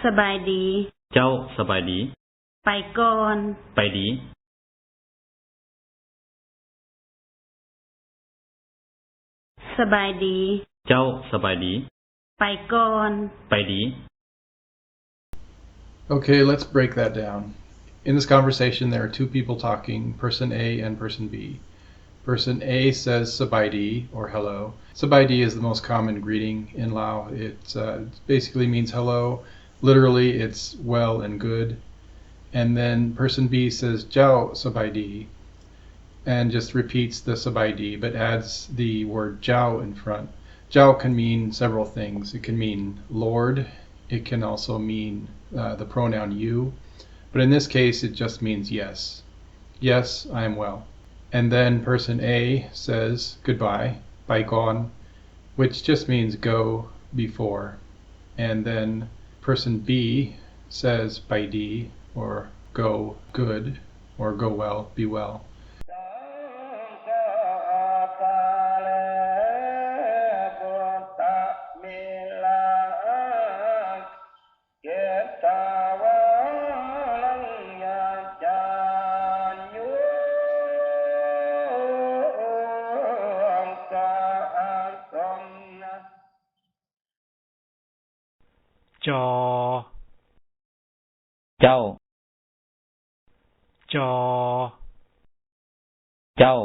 ສະບາຍດີ. ເຈົ້າສະບາຍດີ. ໄປກ່ອນ. ໄປດີ. ສະບາຍດີ. ເຈົ້າສະບາຍດີ. ໄປກ່ອນ. ໄປດີ. Okay, let's break that down. In this conversation, there are two people talking, person A and person B. Person A says ສະບາຍດີ or hello. ສະບາຍດີ is the most common greeting in Lao. It, uh, basically means hello. Literally, it's well and good. And then person B says ເຈົ້າສະບາຍດີ and just repeats the ສະບາຍດີ but adds the word ເຈົ້າ in front. ເຈົ້າ can mean several things. It can mean Lord. It can also mean, uh, the pronoun you. But in this case, it just means yes. Yes, I am well. And then person A says goodbye, ໄປກ່ອນ, which just means go before. And then person B says ໄປດີ or go good or go well, be well. ຈອ ເຈົ້າ ຈອ ເຈົ້າ.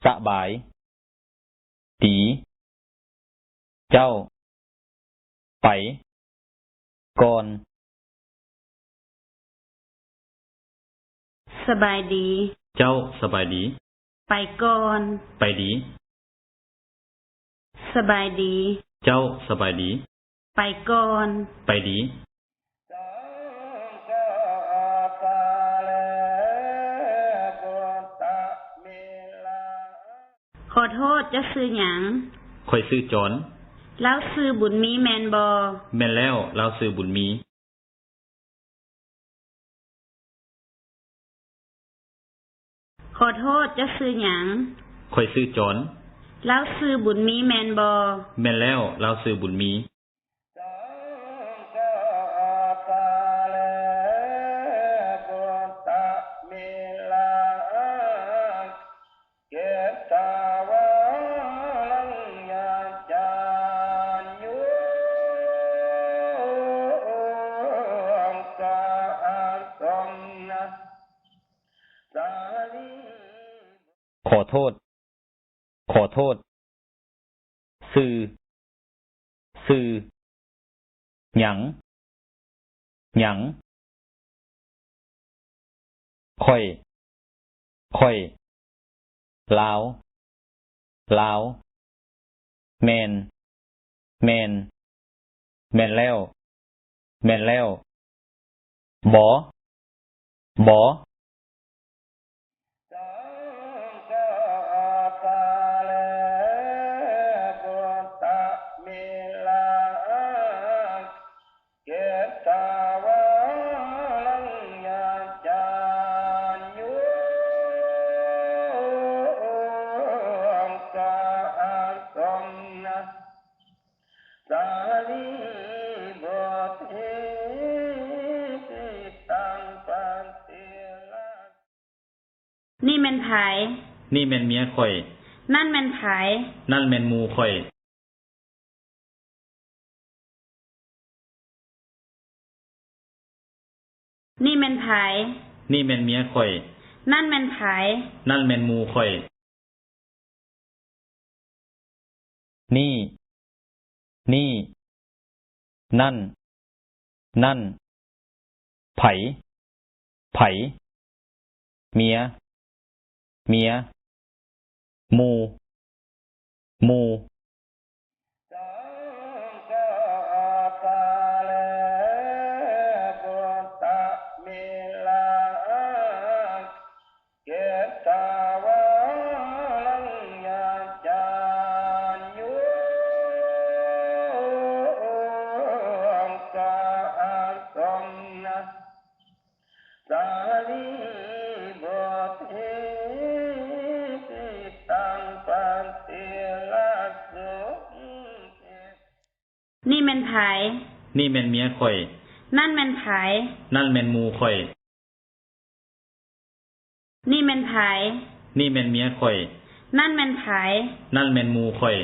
ສະບາຍ ດີ ເຈົ້າ ໄປ ກ່ອນ. ສະບາຍດີ. ເຈົ້າສະບາຍດີ. ໄປກ່ອນ. ໄປດີ. ສະບາຍດີ. ເຈົ້າສະບາຍດີ. ໄປກ່ອນ. ໄປດີ. ຂໍໂທດ, ເຈົ້າຊື່ຫຍັງ? ຂ້ອຍຊື່ຈອນ. ລາວຊື່ບຸນມີແມ່ນບໍ່? ແມ່ນແລ້ວ, ລາວຊື່ບຸນມີ. ຂໍໂທດ, ເຈົ້າຊື່ຫຍັງ? ຂ້ອຍຊື່ຈອນ. ລາວຊື່ບຸນມີແມ່ນບໍ່? ແມ່ນແລ້ວ, ລາວຊື່ບຸນມີ. ຂໍໂທດ, ຂໍໂທດ. ຊື່, ຊື່. ຫຍັງ, ຫຍັງ. ຂ້ອຍ, ຂ້ອຍ. ລາວ, ລາວ. ແມ່ນ, ແມ່ນ. ແມ່ນແລ້ວ, ແມ່ນແລ້ວ. ບໍ່, ບໍ່. ນີ້ແມ່ນໃຜ? ນີ້ແມ່ນເມຍຂ້ອຍ. ນັ້ນແມ່ນໃຜ? ນັ້ນແມ່ນໝູ່ຂ້ອຍ. ນີ້ແມ່ນໃຜ? ນີ້ແມ່ນເມຍຂ້ອຍ. ນັ້ນແມ່ນໃຜ? ນັ້ນແມ່ນໝູ່ຂ້ອຍ. ນີ້, ນີ້. ນັ້ນ, ນັ້ນ. ໃຜ, ໃຜ. ເມຍ, ເມຍ. ໝູ່, ໝູ່. ສາລີບຸດເອ ຕິຕັງ ປະຕິລະສຸດເອ. ນີ້ແມ່ນໃຜ? ນີ້ແມ່ນເມຍຂ້ອຍ. ນັ້ນແມ່ນໃຜ? ນັ້ນແມ່ນໝູ່ຂ້ອຍ. ນີ້ແມ່ນໃຜ? ນີ້ແມ່ນເມຍຂ້ອຍ. ນັ້ນແມ່ນໃຜ? ນັ້ນແມ່ນໝູ່ຂ້ອຍ.